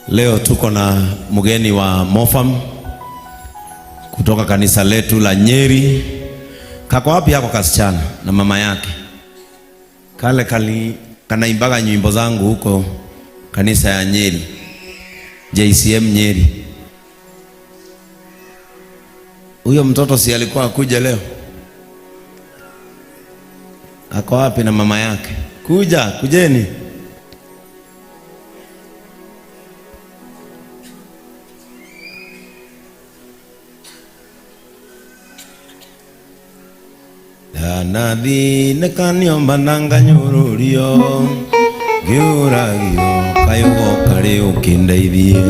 Leo tuko na mgeni wa Mofam kutoka kanisa letu la Nyeri. Kako wapi yako kasichana na mama yake? Kale kali kanaimbaga nyimbo zangu huko kanisa ya Nyeri, JCM Nyeri. Huyo mtoto si alikuwa akuja leo? Ako wapi na mama yake? Kuja, kujeni. Ndanathĩnĩka nĩomba na nganyũrũrio ngĩũragio kayũgo karĩ ũkĩndeithie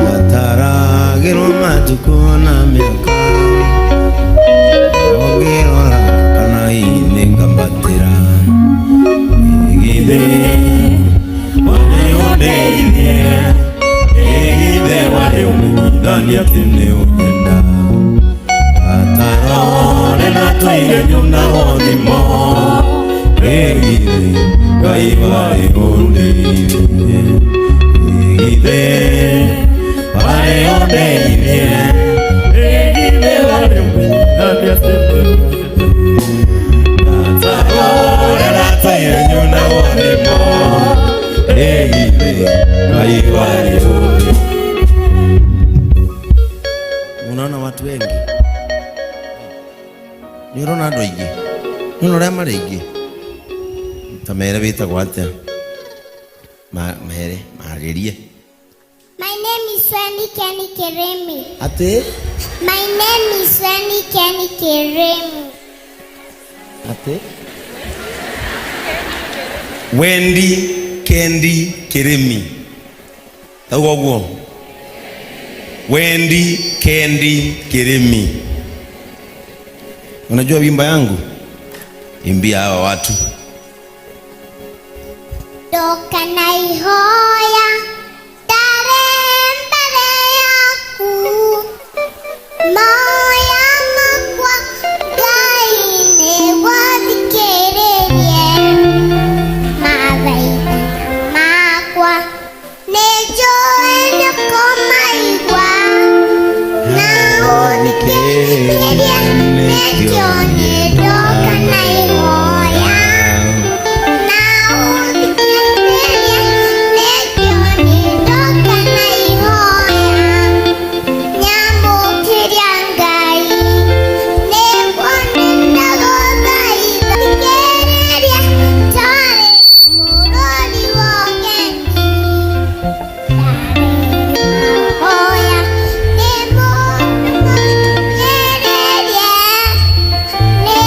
gataragĩrwo matukũ na mĩaka ũngĩrora kana hihi nĩngambatĩra ĩgithĩ warĩ ũndeithie ĩgithĩ warĩ ũmenyithanie atĩ nĩ ũnyenda atarore na tũire nyunago thimo ĩgithĩ Ngai warĩ ũndeithie ĩgithĩ warĩ ũndeithie ĩgithĩ warĩ ũmenyithanie atĩ nĩ ũnyenda atarore na tũire nyunago thimo ĩgithĩ Ngai warĩ ũndeithie. Unaona watu wengi nĩ ũrona andũ aingĩ nĩ ũrona ũrĩa marĩ aingĩ ta mere wĩtagwo atĩa mere marĩrie. My name is Wendy Kenny Keremi. Atĩ My name is Wendy Kenny Keremi. Atĩ Wendy Kendi Kirimi tauga ũguo Wendy Kendi Kirimi. Unajua wimbo yangu? Imbia hawa watu. Ndoka na ihoya ndare mbere yaku moya makwa Ngai nĩgwathikĩrĩrie mathaithana makwa nĩnjũĩ nĩũkũmaigua na ũthikĩrĩrie nĩkĩo niĩ ndoka na ihoya na ũthikĩrĩrie nĩkĩo niĩ ndoka na ihoya nyamũkĩria Ngai nĩguo nĩndagũthaitha thikĩrĩria tarĩ bũrũri wa ũgeni hoya nĩ mũndũ thikĩrĩrie nĩ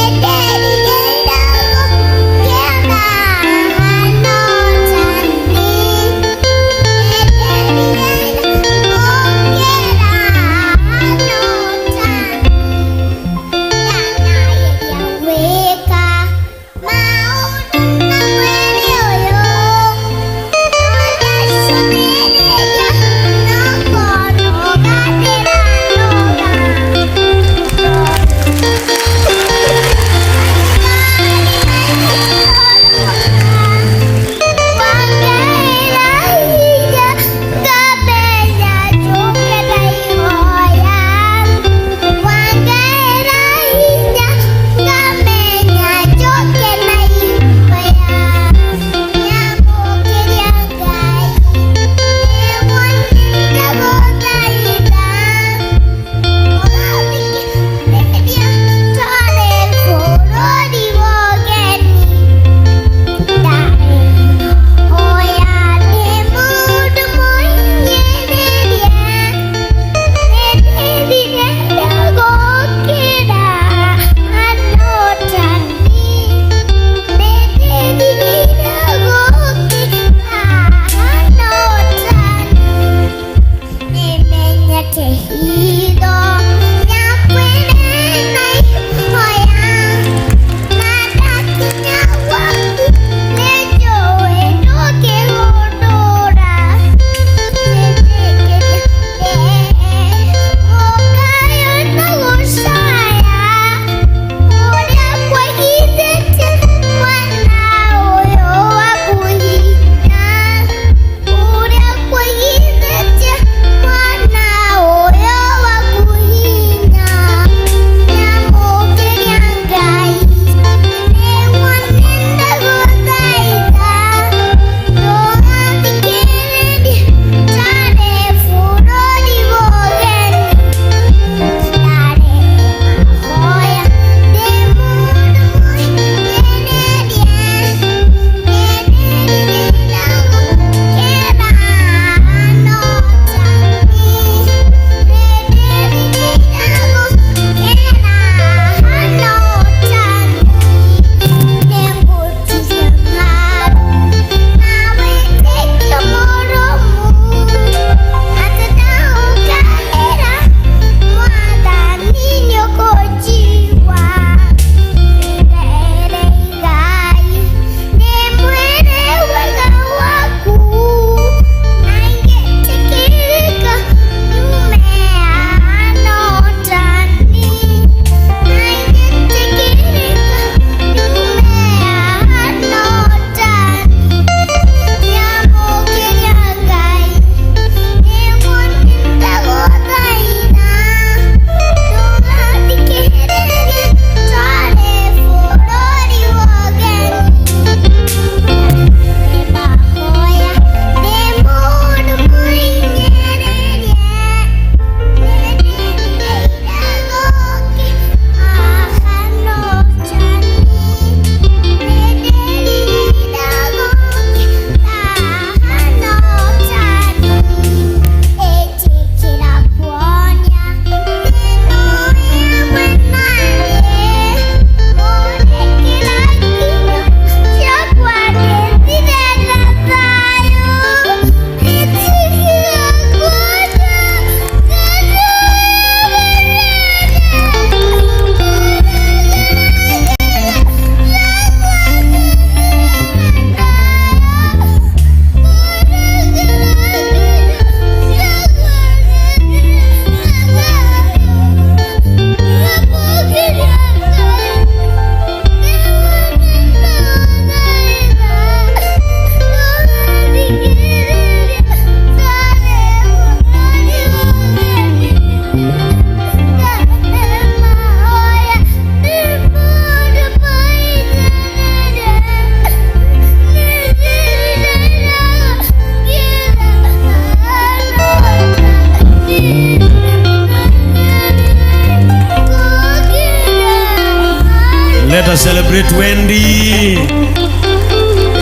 celebrate Wendy.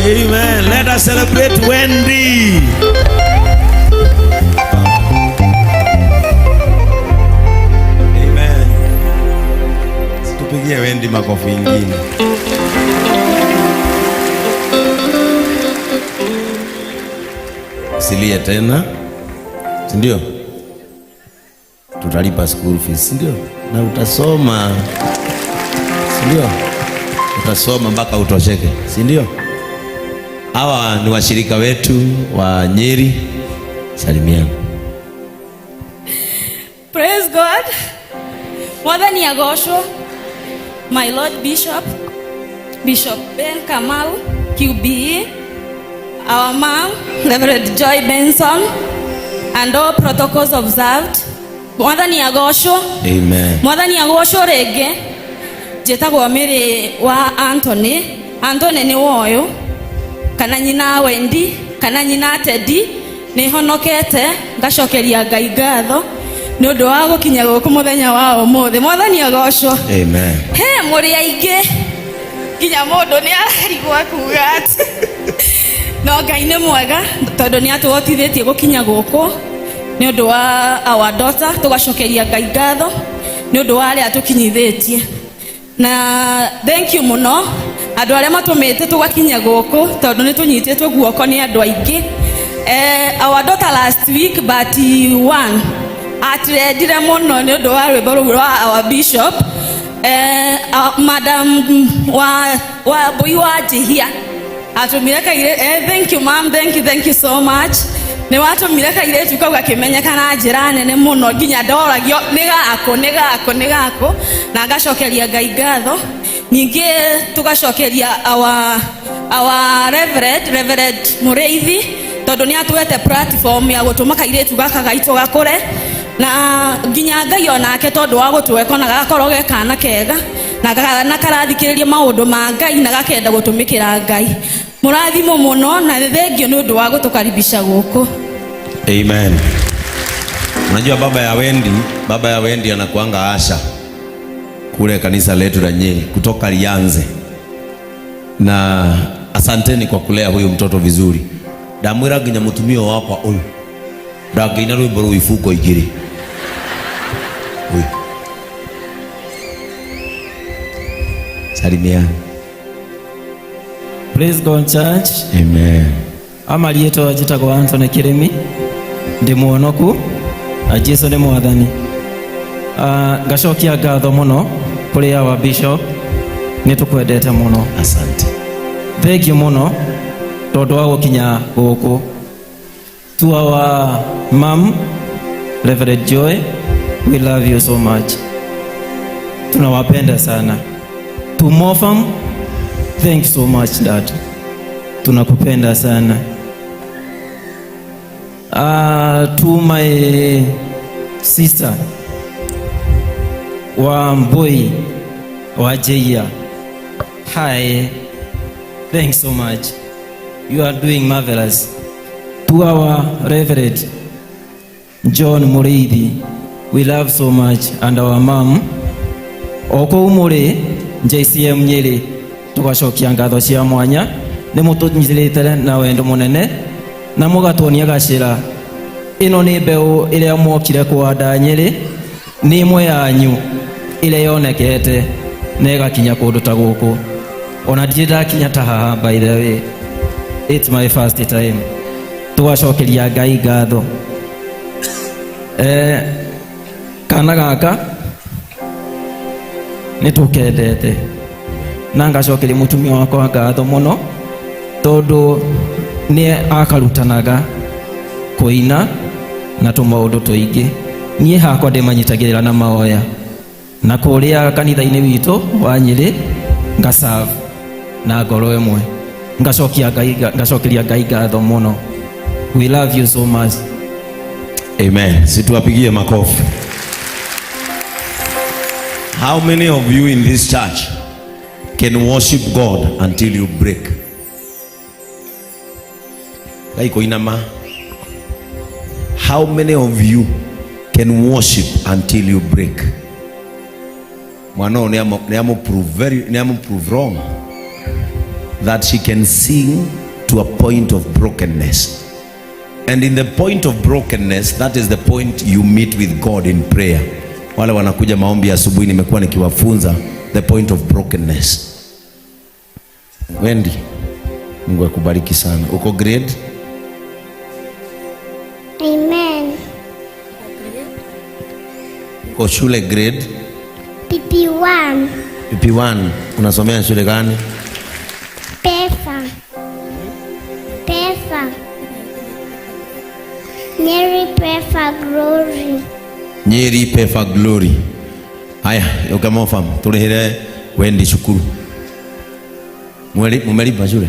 Amen. Let us celebrate Wendy. Amen. Tupigie Wendy makofi ingine. Silie tena, si ndio? Tutalipa school fees, si ndio? Na utasoma, si ndio? Utasoma mpaka utosheke, si ndio? Hawa ni washirika wetu wa Nyeri. Salimiana. Praise God. Mwathani agocwo. My Lord Bishop, Bishop Ben Kamau, QBE, our mom, Reverend Joy Benson, and all protocols observed. Mwathani agocwo. Amen. Mwathani agocwo rĩngĩ. Njĩtagwo Mary wa Anthony. Anthony nĩ woyũ kana nyina Wendy kana nyina Teddy. Nĩ honokete, ngacokeria Ngai ngatho nĩ ũndũ wa gũkinya gũkũ mũthenya wa ũmũthĩ. Mwathani agocwo. Amen. He mũrĩ aingĩ nginya mũndũ nĩ ararigwo kuga atĩ no Ngai nĩ mwega tondũ nĩ atũhotithĩtie gũkinya gũkũ nĩ ũndũ wa our daughter. Tũgacokeria Ngai ngatho nĩ ũndũ wa arĩa atũkinyithĩtie, na thank you mũno andũ arĩa matũmĩte tũgakinya gũkũ tondũ nĩ tũnyitĩtwo guoko nĩ andũ aingĩ. Our daughter last week but one atrendire mũno nĩ ũndũ wa rwĩmbo rũu rwa our bishop, madam wa mbui wa njihia atũmire kaire. Thank you, ma'am. Thank you, thank you so much. Nĩ watũmire kairĩtu kau gakĩmenyeka na njĩra nene mũno nginya ndoragio nĩ gakũ, nĩ gakũ, nĩ gakũ, na ngacokeria Ngai ngatho. Ningĩ tũgacokeria our Reverend Mũrĩithi tondũ nĩ atũhete platform ya gũtũma kairĩtu gaka gaitũ gakũre, na nginya Ngai onake tondũ wa gũtweka na gagakorwo ge kana kega na karathikĩrĩria maũndũ ma Ngai na gakenda gũtũmĩkĩra Ngai. Mũrathimwo mũno na thengio nĩ ũndũ wa gũtũkaribisha gũkũ. Amen. Unajua baba ya Wendy anakuanga Asha kule kanisa letu la Nyeri kutoka Lianze. Na asanteni kwa kulea huyu mtoto vizuri. Ndamwira nginya mutumia wakwa uyu ndangĩina rwĩmbo rũu ibungo igĩrĩ. Huyu. Salimiana. Praise God, Church. Amen. Amariĩtwa njĩtagwo Anthony Kĩrĩmi, ndĩ mũhonoku na Jesu nĩ mwathani. Ngacokia ngatho mũno kũrĩ our bishop, nĩ tũkwendete mũno. Asante. Thank you mũno tondũ wa gũkinya gũkũ. To our mom, Reverend Joy, we love you so much. Tunawapenda sana. To Mofam, thank you so much, Dad. Tunakupenda sana. To my sister wa Mboi wa Jeia, hi, thanks so much. You are doing marvelous. To our Reverend John Muriithi, we love so much, and our mom o kũu mũrĩ JCM Nyĩrĩ, tũgacokia ngatho cia mwanya nĩ mũtũnyitĩrĩte na wendo mũnene na mũgatuonia gacĩra. Ĩno nĩ mbeũ ĩrĩa mwokire kũhanda Nyĩrĩ, nĩ ĩmwe yanyu ĩrĩa yonekete na ĩgakinya kũndũ ta gũkũ. Ona ndirĩ ndakinya ta haha, by the way, it's my first time. Tũgacokeria Ngai ngatho. Kana gaka nĩ tũkendete, na ngacokeria mũtumia wakwa ngatho mũno tondũ nĩ akarutanaga kũina na tũmaũndũ tũingĩ. Niĩ hakwa ndĩmanyitagĩrĩra na maoya na kũrĩa kanitha-inĩ witũ wa Nyĩrĩ ngaserve na ngoro ĩmwe. Ngacokia Ngai, ngacokeria Ngai ngatho mũno. We love you so much. Amen. Situwapigie makofi. How many of you in this church can worship God until you break? Like inama. How many of you can worship until you break? Mwana ũyũ nĩ amu prove very, nĩ amu prove wrong. that she can sing to a point of brokenness. And in the point of brokenness, that is the point you meet with God in prayer. Wale wanakuja maombi ya asubuhi, nimekuwa nikiwafunza the point of brokenness. Wendy, Mungu akubariki sana. Uko grade? Amen. Uko shule grade? PP1. PP1. Unasomea shule gani? Pefa. Pefa. Nyeri Pefa Glory. Nyeri Pefa Glory. Haya, yoka Mofam, tulihire Wendy shukuru. Mweli, mumelipa shule?